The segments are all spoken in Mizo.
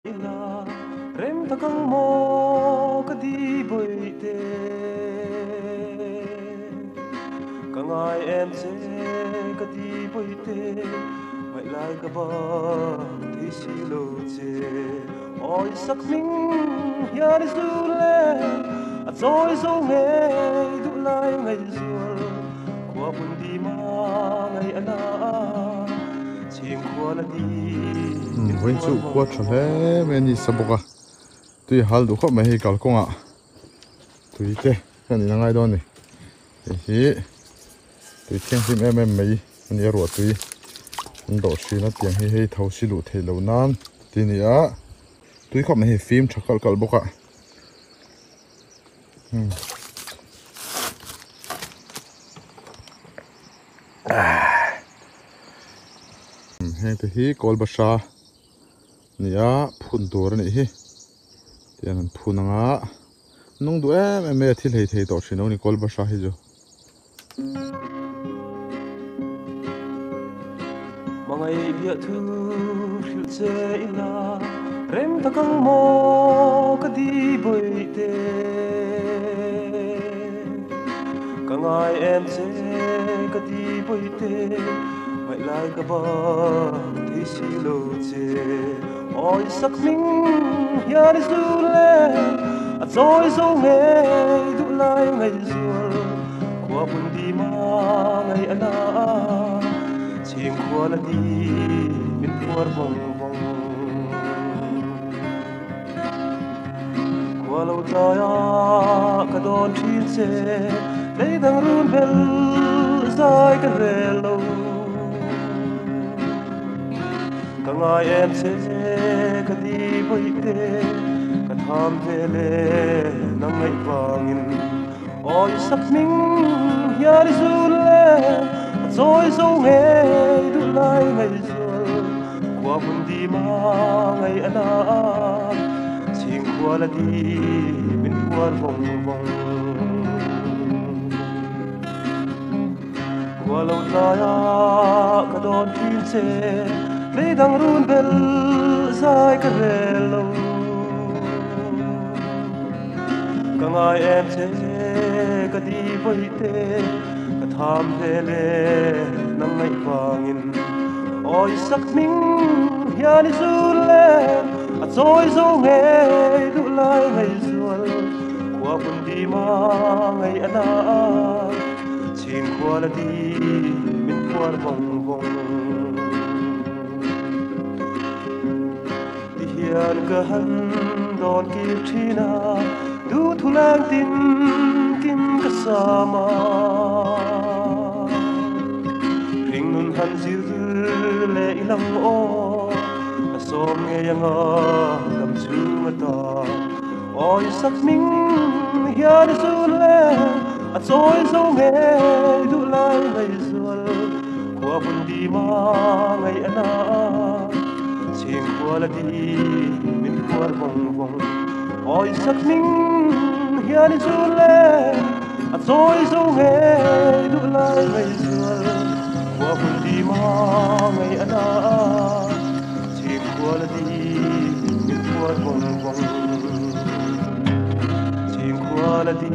Ila rem tak ang maw ka di bawihte Ka ngai em che ka di bawihte Ngaih lai ka bang thei si lo che Awi sak hming hian i zu le A chawi zo ngei duh lai ngaihzual Khua hmun di ma ngaih a na Chhing khua la di Umm vawiin chu khua tha hle mai a ni sa bawk a tui a hal duh khawp mai hei kalkawngah tui te hian in a ngai dawn a ni hei hi tui thianghlim em em mai a ni a ruah tui an dawh thin a tiang hi hei tho si luh theih loh nan tih a ni a tui khawp mai hei fim tha kalh kalh bawk a. Heng te hi kawl bahra ni a phun tur a nih hi tiang an phun ang a nung duh em em mai a thil hei thei tawh thin lo a ni kawl bahra hi chu. Hmangaih biah thu hrilh che ila rem tak ang maw ka di bawih te Ka ngai em che ka di bawih te Ngaih lai ka bang thei si lo che Awi sak hming hian i zu le a chawi zo ngei duh lai ngaihzual Khua hmun di ma ngaih a na chhing khua la di min phuar vawng vawng. Khua lo tlai a ka dawn thin che lei dang run bel zai ka rel lo. Ka ngai em che ka di vawi te ka tham ve le nang ngaih vangin. Awi sak hming hian i zul le a chawi zo ngei duh lai ngaihzual khua hmun di ma ngaih a na chhing khua la di min phuar vawng vawng khua lo tlai a ka dawn thin che lei dang run bel zai ka rel lo. Ka ngai em che ka di vawi te ka tham hle le nang ngaih vangin awi sak hming hian i zul le a chawi zo ngei duh lai ngaihzual khua hun di ma ngaih a na chhing khua la di min phuar vawng vawng. Ti hian ka han dawn kir thin a, duhthu leng tin kim ka sam a. Hringnun han zir leh i lang aw, ka sawm ngei anga dam chhung ata. Awi sak hming hian i zun le, a chawi zo ngei duh lai ngaihzual. Khua hmun dima ngaih a na chhing khua la di min phuar vawng vawng awi sak hming hian i zul le a chawi zo ngei duh lai ngaihzual khua hmun dima ngaih a na chhing khua la di min phuar vawng vawng chhing khua la di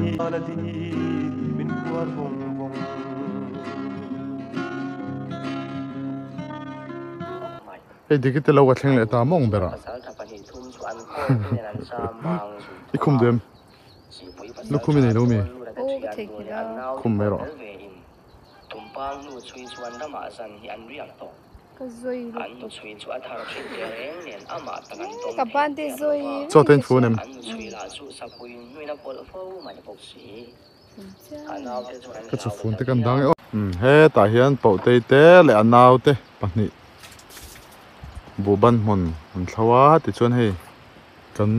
min phuar vawng vawng. Hei dikite lo ka thleng leh ta mawng ber ah i khum duh em lukhum i nei lo mi khum mai rawh. Chaw te in fun em? Ka chhufun te kan dang e aw. Hetah hian Pautei te leh a naute pahnih buhban hmun an thlo a tichuan hei kan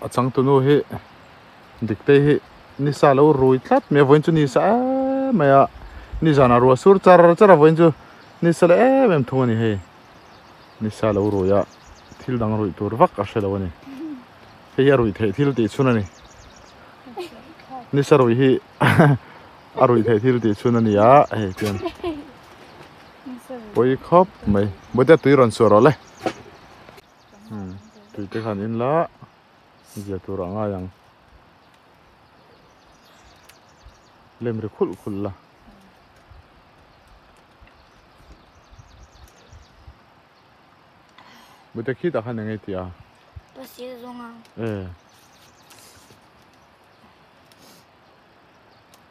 a changtunu hi Diktei hi nisa a lo rui tlat mai a vawiin chu nisa em mai a nizanah ruah sur char char a vawiin chu nisa leh em em thung a ni hei nisa a lo rui a thil dang ruih tur vak a hre lo a ni. Hei hi a ruih theih thil tih chhun a ni. Nisa ruih hi a ruih theih thil tih chhun a ni a, hei chuan pawi khawp mai. Bawihte tui rawn suah rawh le. Tui te khan in la zia tur ah ngai ang. Lem ri khulh khulh la. Mute khi tah khan eng nge tih a? Pasir zawng a. E.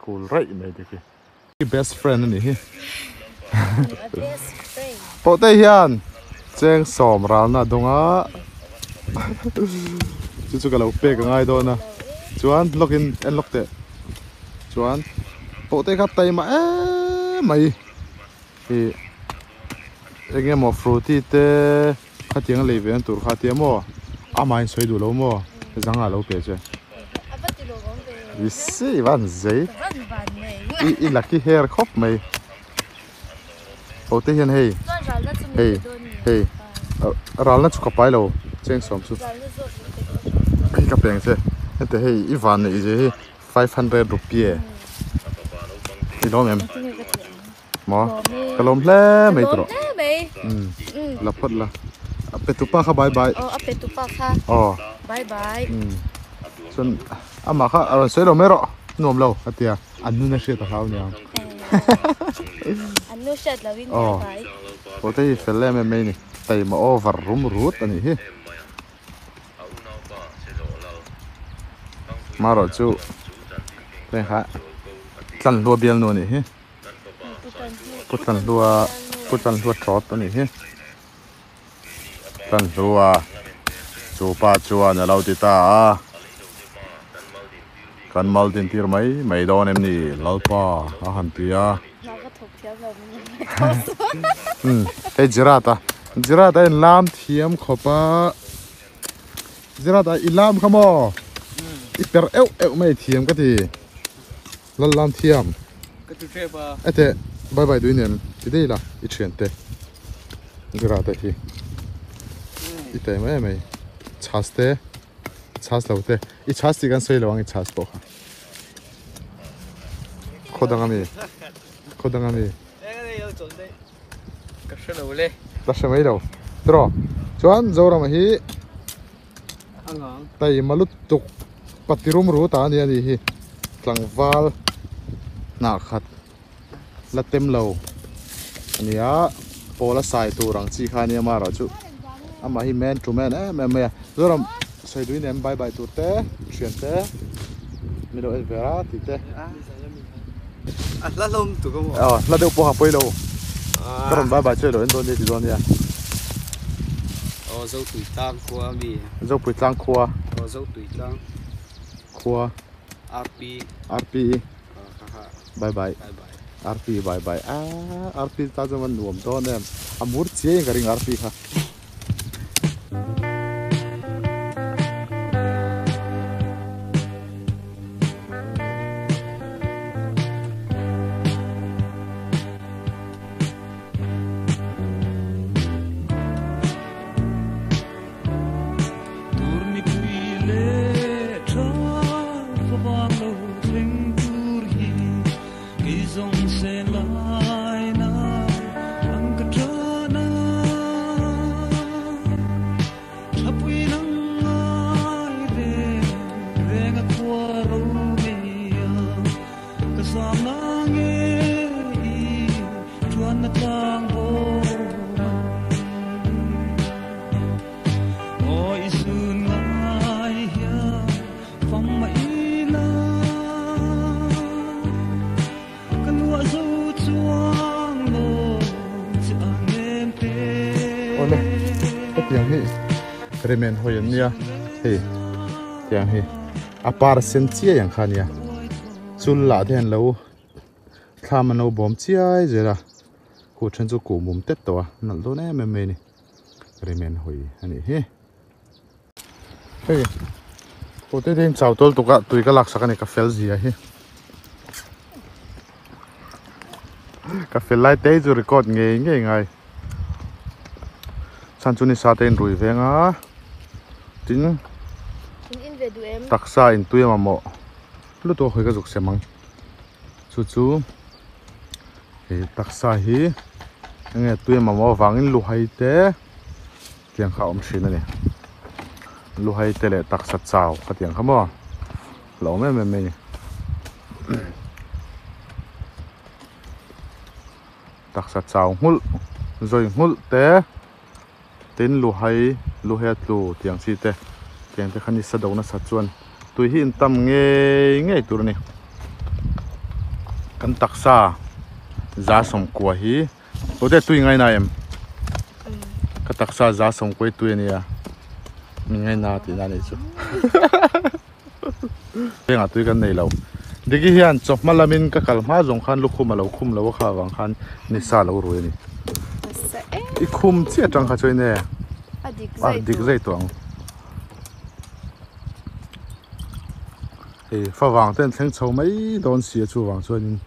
Cool raih mai te khi. I best friend a nih hi. Pawh te hian cheng sawm ralna a dawng a. Chu chu ka lo pek a ngai dawn a. Chuan lawk in en lawk teh. Chuan pawh te kha taima em mai. Ih eng emaw fruity te khatiang a lei ve na tur kha tia maw amahin sawi duh lo maw zanga lo pe che i van zei i i lucky hair khawp mai ho te hian hei hei hei ralna chu ka pai lo cheng sawm chu hei ka peng che heti hei i van neih zia hi 500 rupee i lawm em. Maw? Ka lawm hle mai tawh. Ka lawm hle mai. Umm. La phawt la. A pe tupa kha bye bye. Aw a pe tupa kha. Aw. Bye bye. Umm. Chuan amah kha a rawn sawi lo mai rawh. Nuam lo a tia. An nun a hriat a hlau niang. An nu hriat lo in bye bye. Aw. Pawh te hi fel em em mai ni. Taima over rum rut a nih hi. Marawh chu heng kha Tlanhlua bialnu a nih hi. Pu Tlanhlua Pu Tlanhlua tawt a nih hi. Tlanhlua chu pa chuan a lo ti ta a. Kan mal din tir mai mai dawn em ni Lalpa a han ti a. Hei Gerard a Gerard a inlam thiam khawp a Gerard a i lam kha maw i per euh euh mai thiam ka ti lal lam thiam ka ti tep a ete bye bye duin em ti dei la i thian te Gerard a hi i te mai mai chhas te chhas lo te i chhas tih kan sawi lo ang i chhas pawh kha khaw dang ami khaw dang ami ka hre lo le ka hre mai lo tiraw chuan Zorama hi taima lutuk pati rum ru ta ania ni hi tlangval hnah khat la tem lo ania pawl a sai tur ang chi kha ania amaherawh chu amah hi man to man em em mai a Zoram sawi duin em bye bye tur te thian te min lo en ve a tih te. A hla hlawm tuk a maw? Aw hla deuh pawh a pawi lo. Ka rawn bye bye chu ilo en dawn nia ti dawn nia. Aw Zopui tlang khua a mi. Zopui tlang khua. Aw Zopui tlang. Khua. RP. RP. Bye bye. Bye bye. RP bye bye. Ah RP ta chuan a nuam dawn em. A mur chiai in ka ring RP kha. Awle hetiang hi rimen hawi an nia hei tiang hi a par sen chiai ang kha ania chul lah te hian lo thlam an lo bawm chiai zel a huh then chu kuh mum tet tawh a nalh dawn em em mai a ni rimen hawi a nih hi. Hei pawh te te in chau tawl tuk a tui ka lak sak a ni ka fel zia hi ka fel lai te hi chu record ngei ngei ngai chhan chu ni sa te in rui veng a tin taksa in tui a mamawh lutuk a khawi ka zuk sem ang chu chu hei taksa hi enge tui a mamawh avangin luhai te. Tiang kha a awm thin a ni. Luhai te leh taksa chau khatiang kha maw lo awm em em mai a ni. Taksa chau nghulh zawi nghulh te tin luhai luhai a tlu tiang chi te tiang te kha nisa do nasa chuan tui hi in tam ngei ngei tur a ni. Kan taksa za sawmkua hi. Tute tui ngai na em? Ka taksa za sawm kuai tui ania. Min ngai na tih na nih chu. Vengah tui kan nei lo. Diki hian chawhma lamin ka kal hma zawng khan lukhum a lo khum lo a kha avang khan nisa a lo rui a ni. I khum chiah atang kha chuan e a dik zai tawh ang. Hei favang te an thleng chho mai dawn si a chuvang chuanin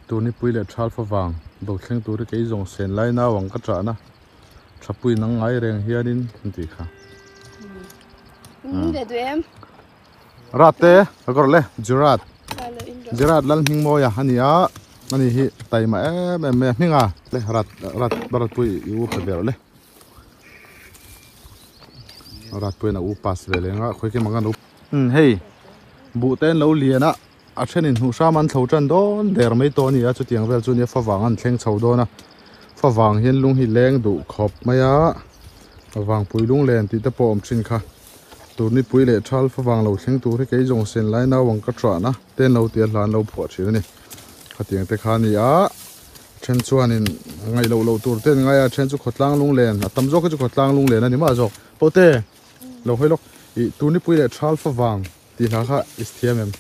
Turnipui leh Thal favang do thleng tur hi kei zawng sen lai nau ang ka chahna thapui nang ngai reng hianin an tih kha. Rat te ka kawr le Gerard Gerard lal hming mawia a ni a ani hi taima em em mai a hming a le rat rat rat pui i u pe ber le rat pui in a u pass ve leng a khawi kim ang an u hei buh te an lo lian a. A thenin hnuh hram an thlo tan dawn der mai tawh a ni a, chutiang vel chu nia favang an thleng chho dawn a, favang hian lung hi leng duh khawp mai a, vangpui lunglen tih te pawh a awm thin kha, turnipui leh thal favang lo thleng tur hi kei zawng sen lai nau ang ka tah na te an lo ti a hla an lo phuah thin a ni, khatiang te kha a ni a, then chuanin ngaih loh loh tur te an ngai a, then chu khawtlang lunglen a tam zawk hi chu khawtlang lunglen a ni mah zawk, pawhte lo hawi lawk ih turnipui leh thal favang. Tih hla kha i thiam em?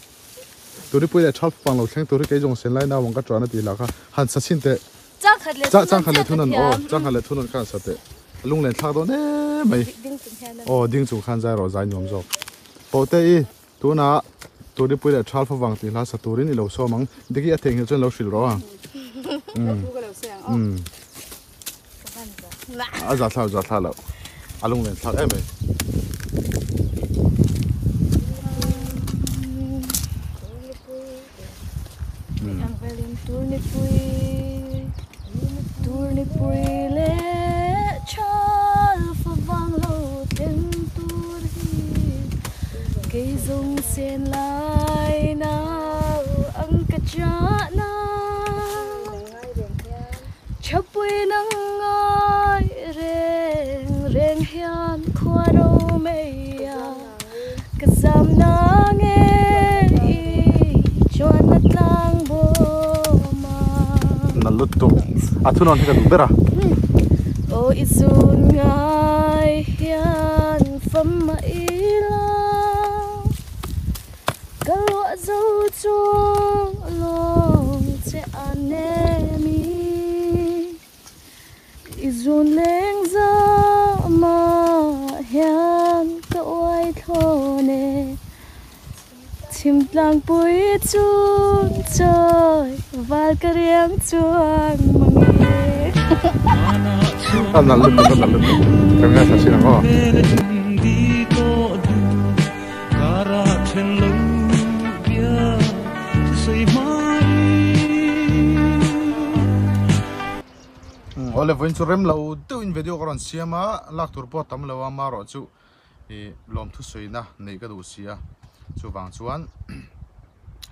Turipui leh thal fang lo thleng tur hi kei zawng sen lai nau ang ka ṭuan a tih hla kha han sa chhin teh. Changkhat leh Changkhat leh thunan aw changkhat leh thunan kha han sa teh. A lunglen thlak dawn em mai. Ding chung hian aw ding chung khan zai rawh zai nuam zawk. Pawhte i tunah Turipui leh thal favang tih hla sa turin i lo sawm ang. Diki a theihnghilh chuan lo hrilh rawh a. Umm. A za thla za thla lo a lunglen thlak em mai. Turnipui leh thal favang lo thleng tur hi kei zawng sen lai nau ang ka chahna. Thapui nang ngai reng reng hian khua ro mai a, ka zam na nge i chuan na tlang bawm a. Na lutuk a thunawn hi ka duh ber a. Aw i zun ngai hian fam mah ila. Ka luah zo chuang lawng che a nem i, i zun leng zamah hian ka uai thlawn e. Chhim tlangpui chung chawi val ka riang chuang mang e. A nalh lutuk a nalh lutuk ka ngaithla thin ang aw. Awle vawiin chu rem lo deuhin video ka rawn siam a lak tur pawh a tam lo a amaherawh chu ih lawmthu sawina neih ka duh si a chuvang chuan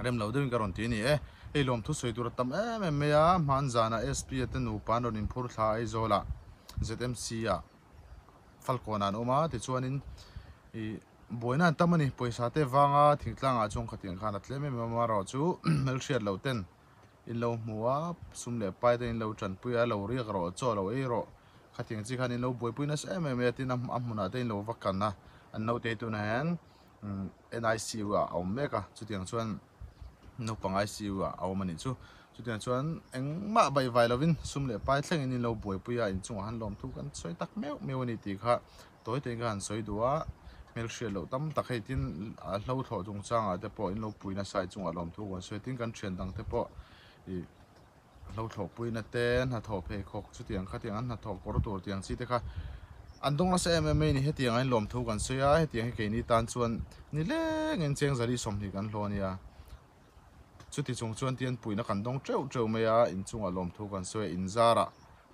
rem lo deuhin ka rawn ti a ni e hei lawmthu sawi tur a tam em em mai a hmanzana sp a te nupa an rawn inphur thla Aizawl ah ZMC ah Falkawn ah an awm a tichuanin ih buaina an tam a ni pawisa te vanga thingtlang ah chuan khatiang khan a tlem em em a amaherawh chu hmelhriat loh ten in lo hmu a sum leh pai te in lo tanpui a lo riak rawh chaw lo ei rawh khatiang chi khan in lo buaipui nasa em em a tin a hmunah te in lo va kan a an naute hi tunah hian N_I_C_U ah a awm mek a chutiang chuan naupang I_C_U ah a awm a nih chu chutiang chuan engmah baihvai lovin sum leh pai thlengin in lo buaipui a inchungah han lawmthu kan sawi tak meuh meuh a ni tih kha Tawi te ka han sawi duh a, hmelhriat loh tam tak hei tin a hlo thlawh chungchangah te pawh in lo pui nasa i chungah lawmthu kan sawi tin kan thian dang te pawh ih hlo thlawh puina te hnathawh pheikhawk chutiang khatiang an hnathawh kawr tur tiang chi te kha an dawng nasa em em mai a ni hetiang ah hian lawmthu kan sawi a hetiang hi keini tan chuan ni lengin cheng zali sawmhnih kan hlawh a nia chuti chung chuan tian puihna kan dawng teuh teuh mai a inchungah lawmthu kan sawi a inzarah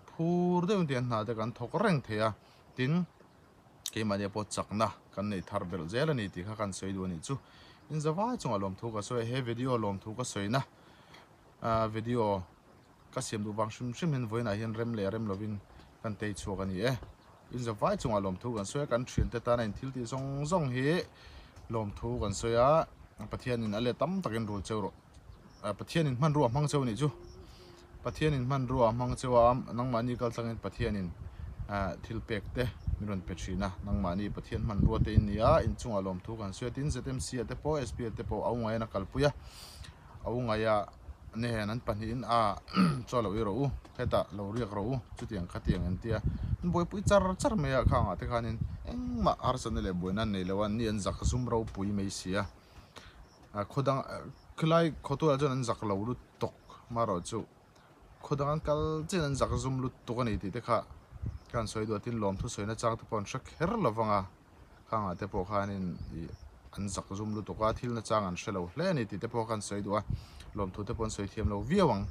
phur deuhin tiang hna te kan thawk reng thei a. Tin, keimahni pawh chakna kan nei thar belh zel a ni tih kha kan sawi duh a nih chu. In zavai chungah lawmthu ka sawi a, he video lawmthu ka sawina video ka siam duh vang hrim hrim hian vawiinah hian rem leh rem lovin kan tei chhuak a ni e. In zavai chungah lawmthu kan sawi a, kan thiante tana in thil tih zawng zawng hi lawmthu kan sawi a, Pathianin a let tam takin rul cheu rawh. Pathianin hmanrua a hmang cheu a nih chu. Pathianin hmanrua a hmang cheu a, nangmahni kal tlangin Pathianin thil pek te min rawn pe thin a, nangmahni Pathian hmanrua te in ni a, inchungah lawmthu kan sawi a, tin ZMC-a te pawh SPA te pawh a ungaih in a kalpui a, a ungaih a nen an pahnihin a chaw lo i rawh u, hetah lo riak rawh u, chutiang khatiang an ti a, an buaipui char char mai a, khangah te khanin engmah harsatna leh buaina an nei lo a, an ni an zak zum ropui mai si a. Khaw dang khilai khawtuah chuan an zak lo lut tawk marawh chu khaw dang an kal chian an zak zum lut tuk a ni tih te kha ka han sawi duh a tin lawmthu sawina chang te pawh an hre kher lo vang a khangah te pawh khanin ih an zak zum lutuk a thil na chang an hre lo hle a ni tih te pawh kha an sawi duh a lawmthu te pawh an sawi thiam lo viau ang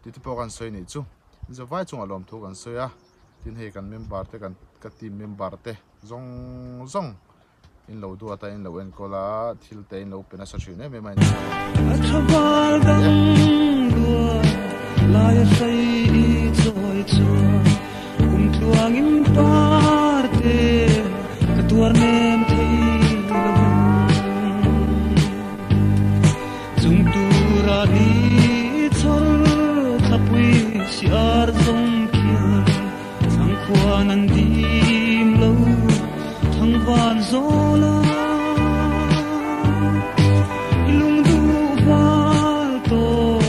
tih te pawh kha an sawi nih chu zavai chungah lawmthu kan sawi a tin hei kan member te kan ka team member te zawng zawng. In lo duat a, in lo enkawl a, thil te in lo pe nasa thin em em a. A tha val dang luan lai a hlei i chawi chuan kum tluang in par te ka tuar nem thei lo chung tura ni chhawr thlapui si ar zawng khian Thang khuan an dim lo thang van zawl a lungduh val tawh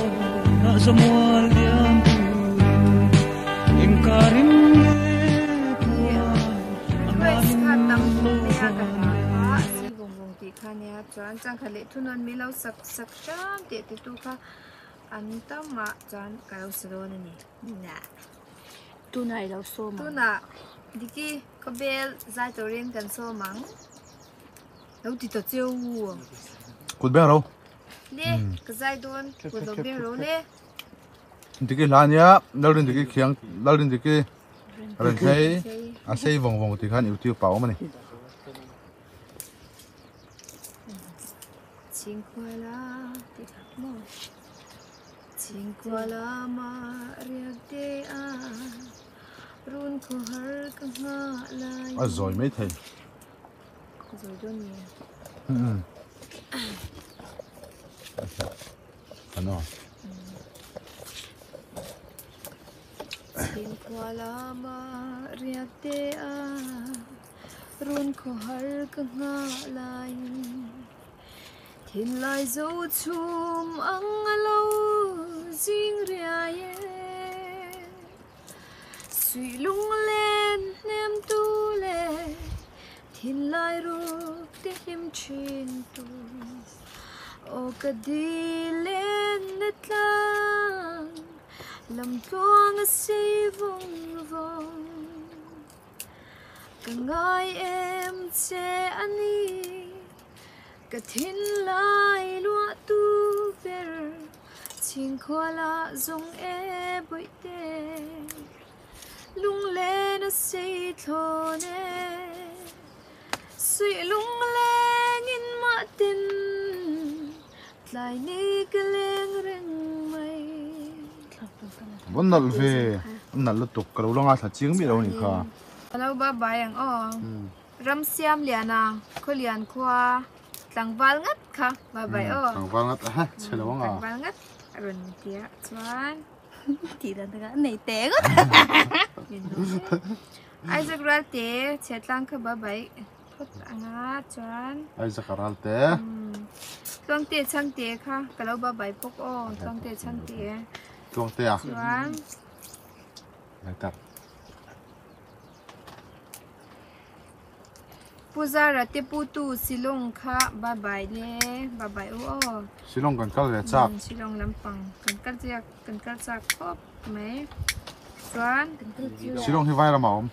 ah zamual liam turin engkarin nge puan a Request kha mahin tam lo khawp mai a ka van hla ve. kha a si vawng vawng tih kha nia chuan changkhat leh thunawn mi lo sak sak hram teh ti tu kha an tam ah chuan ka lo sa dawn a ni. Tunah i lo sawm ang. Tunah Diki khawvel zai turin kan sawm ang. Lo ti ta cheu. Kut beng ro. Le, ka zai dawn kut lo beng ro le. Diki hla nia, Lalrin Diki khiang, Lalrin Diki ren thlei, a sei vawng vawng ti khan YouTube ah a awm a ni. Chhingkhua la ti kha maw. Chhingkua lama riak te a run khaw har ka nghah lai. A zawi mai thei. Zawi dawn ni. Ano. Chhingkua lama riak te a run khaw har ka nghah lai. Thinlai zo chhum ang a lo zing riai e. Suih lunglen hnem tu le thinlai ruk te hlim thin tu. Aw ka dilen na tlang lam tluang a sei vawng vawng. Ka ngai em che a ni. Ka thinlai luah tu ber chhingkhua lah zawng e bawihte lunglen a sei thlawn e suih lungleng in mah tin tlai ni ka leng reng mai. Vawn nalh ve, a nalh lutuk ka lo la ngaithla chiang miah lo a nih kha. Ka lo ba bai ang aw. Ramsiam Liana Khawlian khua tlangval ngat kha ba bai aw. Tlangval ngat a he chhe lo anga. Tlangval ngat a rawn ti a chuan. Tih dan takah nei te ngawt. Isaac Ralte chhiatlang kha ba bai phawt anga chuan. Isaac Ralte. Tluangte Chhangte kha ka lo ba bai bawk aw Tluangte Chhangte. Tluangte a. Chuan. Later. Pu Zara te pu tu Shillong kha bye bye le bye bye u aw. Shillong kan kal ve chak. Shillong lampang kan kal chiak kan kal chak khawp mai chuan. Shillong hi vai ramah a awm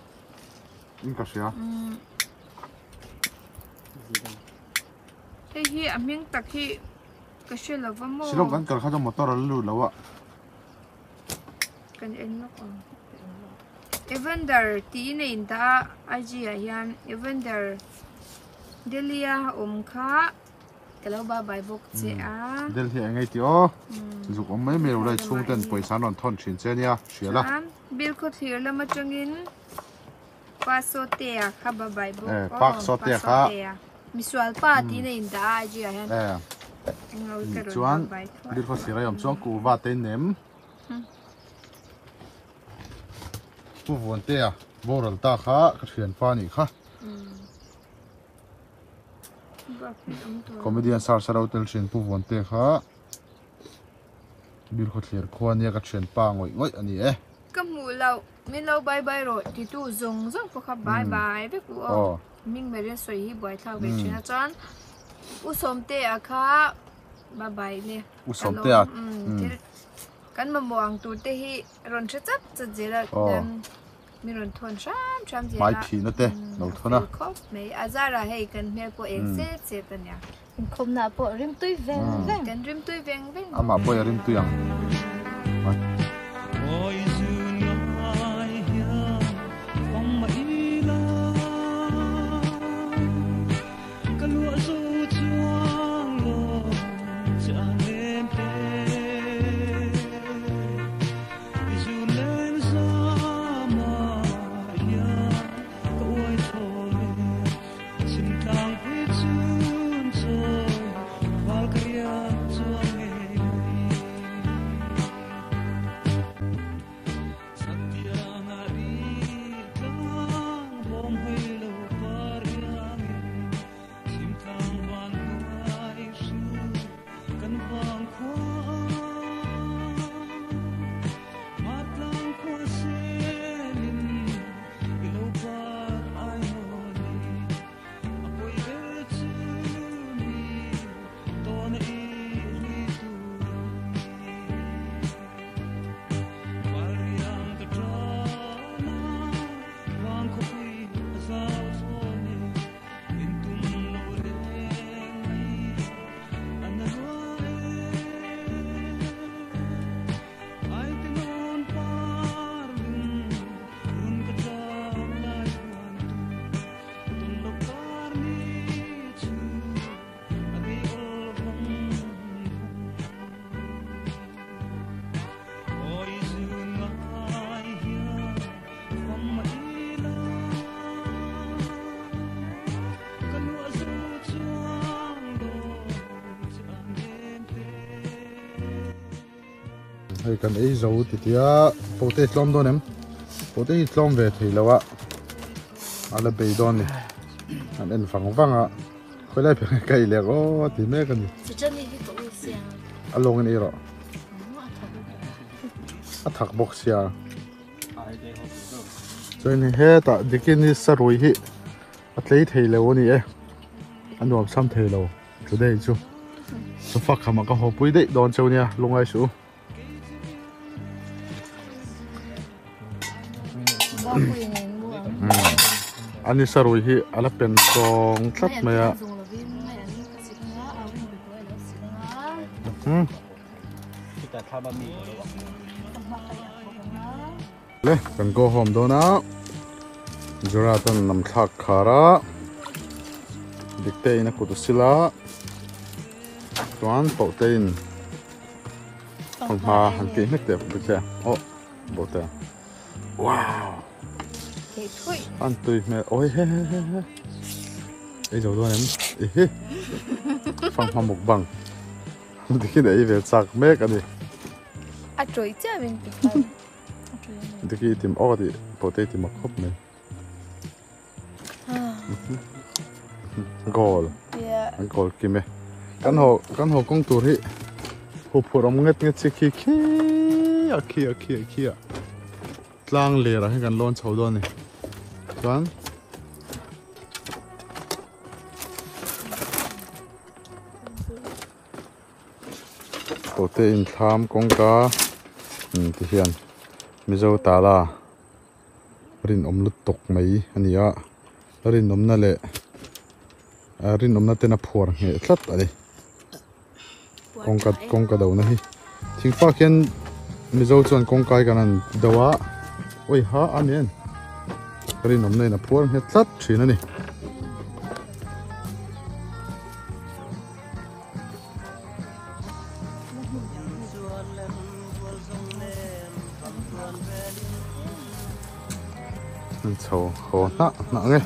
in ka hria. Hei hi a hming tak hi ka hre lo va maw. Shillong kan kal kha chuan motor a la lut lo a. Kan en lawk ang. Evander tiin a indah a IG ah hian Evander Delhi a awm kha ka lo ba bai bawk che a. Delhi eng ei tih aw zuk awm mai mai lo lai chhung ten pawisa an rawn thawn thin che ania hria la. Chuan Bill khawthlir lam atangin Pa Sawtea kha ba bai bawk aw Park Sawtea kha. Misual pa tiin a indah a IG ah hian eng lo ka rawn ba bai thuai. Chuan Bill khawthlir a awm chuan kuhva te in nem. Pu Vuantea boral ta kha ka thianpa a nih kha. Comedian sar sar ho tel thin Pu Vuantea kha Bilkhawthlir khua nia ka thianpa ngawih ngawih a ni e. Ka hmuh loh min lo bye bye rawh titu zawng zawng pawh kha bye bye vek u aw. Hming ber in sawi hi buaithlak ve thin a chuan U Sawmtea kha bye bye le. U Sawmtea. Kan mamawh ang tur te hi rawn hre chat chat zel a hian mi rawn thawn hram hram zel a. Hmai phihna te lo thawn a. Fel khawp mai. A zarah hei kan hmel pawh eng zet zet a nia. Inkhawmna pawh rimtui veng veng. Kan rimtui veng veng. Amah pawh i rimtui ang. Hei kan ei zo ti tia pote tlawm dawn em pote hi tlawm ve thei lo a a la bei dawn ni an en vang vang a khawi lai pheng ka ei leh aw ti mek a ni a lawng in ei rawh a thak bawk sia chuan hetah dikin hi sarui hi a tlei thei lo a ni e a nuam sam thei lo. Today chu sofa khamah ka haw pui daih dawn cheu nia lungai suh u. Ani sarui hi a la pen tawng tlat mai a. Le kan go home dawn a Zura chuan lam thlak khar a Dikte in a kut a sil a chuan Pauhte in fanghma han tih hmek teh Dikte aw Pauhte wow an tui hmel awi he he he he ei zo dawn em ehe fanghma mukbang Dikhin a ei ve chak mek a ni. A tawih chiah min ti phal. Diki i tim awk a tih pawh te i ti mak khawp mai. Goal. An goal kim e. Kan haw kan haw kawng tur hi huphurh awm nget nget chi khi khi a khi a khi a khi a. Tlang ler ah hian kan lawn chho dawn a ni. Chuan Tawhte inthlam kawngka ti hian Mizo tala rinawm lutuk mai a ni a rinawmna leh rinawmna ten a phuar ngheh tlat a ni kawngka kawngka do na hi thingfak hian Mizo chuan kawngka hi kan han do a awi ha amen. Rinawmna in a phuar nghet tlat thin a ni. An chho haw hnah hnah ang e.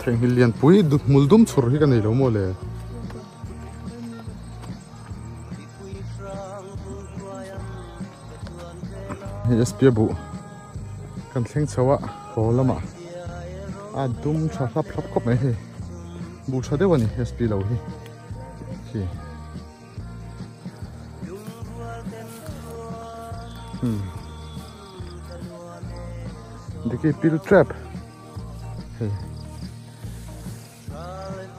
Theihnghilh lianpui hmul dum chhur hi ka nei lo maw le. Hei SP a buh kan thleng chho a haw lamah a dum tha hlap hlap khawp mai hei buh tha deuh a ni SP lo hi khi hmm diki pil trap hei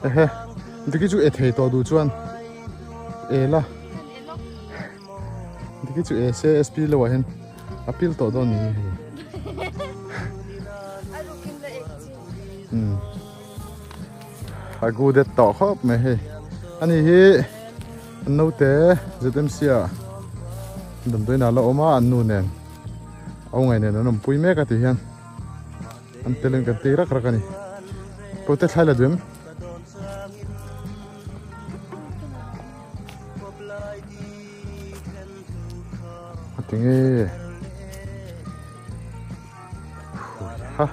Ehe, diki chu e thei tawh duh chuan e la. Diki chu e se SP lo ah hian a pil tawh dawn ni hei. Hmm. A gu det tawh khawp mai hei. Ani hi an naute ZMC ah damdawiin ah la awm a an nu nen a ungai nen an awmpui mek a ti hian. An telin kan ti rak rak a ni. Pote thlai la duh em? A ti nge. Ha.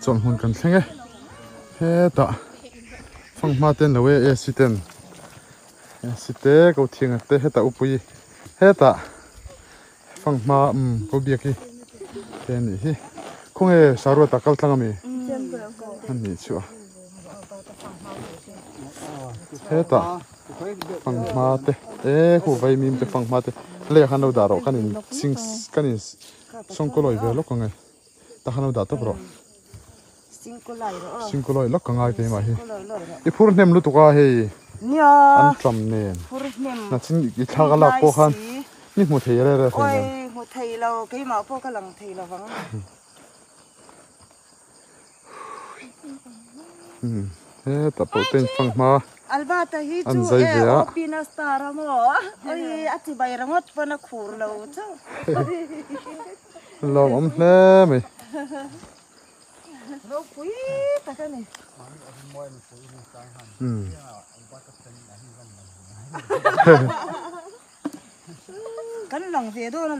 Chawlh hmun kan thleng e hetah fanghma ten lo e AC ten AC te ko thiang te hetah upui hetah fanghma umm ko biak hi te anih hi khawnge saruata kal tlang ami anih chu a hetah fanghma te e khu vaimim te fanghma te lei ah khan lo dah rawh kan in sing kan in sawngkaw lawi ve lawk ang e. Ta khan lo dah tawp rawh. Singkulai lawk ka ngai keimah hi. I phur hnem lutuk a hei. An tlam nen. Na chin i thlak a lak pawh khan mi hmu thei re re thei nen. Oi hmu thei lo keimah pawh ka lang thei lo vang. Hmm hetah pawh te in fanghma Albert-a hi an chu zai e ve a. OP-na star a maw? Oi a chi bai ringawt pawn a khur lo chauh. Lawmawm hle mai. Ropui tak a ni. Hmm. Kan lang ve dawn a.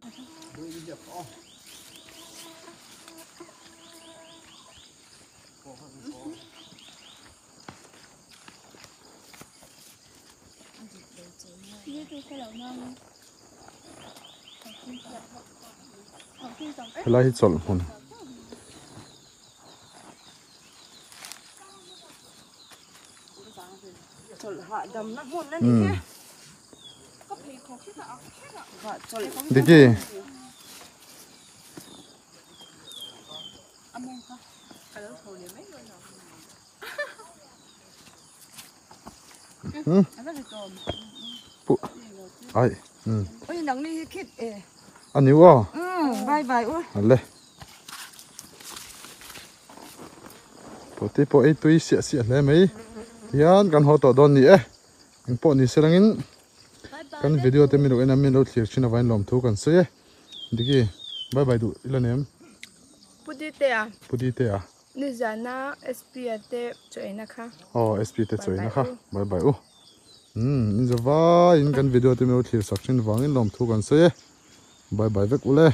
Helai hi chawlh hmun. Diki. Ai. Oi nang ni hi khit e. A niu aw. Bye bye u. Ale. Pawh te pawh ei tui siah siah hle mai. Tihian kan haw tawh dawn ni e. Eng pawh ni se langin kan video te min lo en a min lo thlir thin avangin lawmthu kan sawi e. Diki bye bye duh ila nem. Pu Dite a. Pu Dite a. Nizana SP a te chaw eina kha. Aw SP te chaw eina kha. Bye bye u. Umm in zavaiin kan video te min lo thlir sak thin vangin lawmthu kan sawi e. Bye bye vek ule.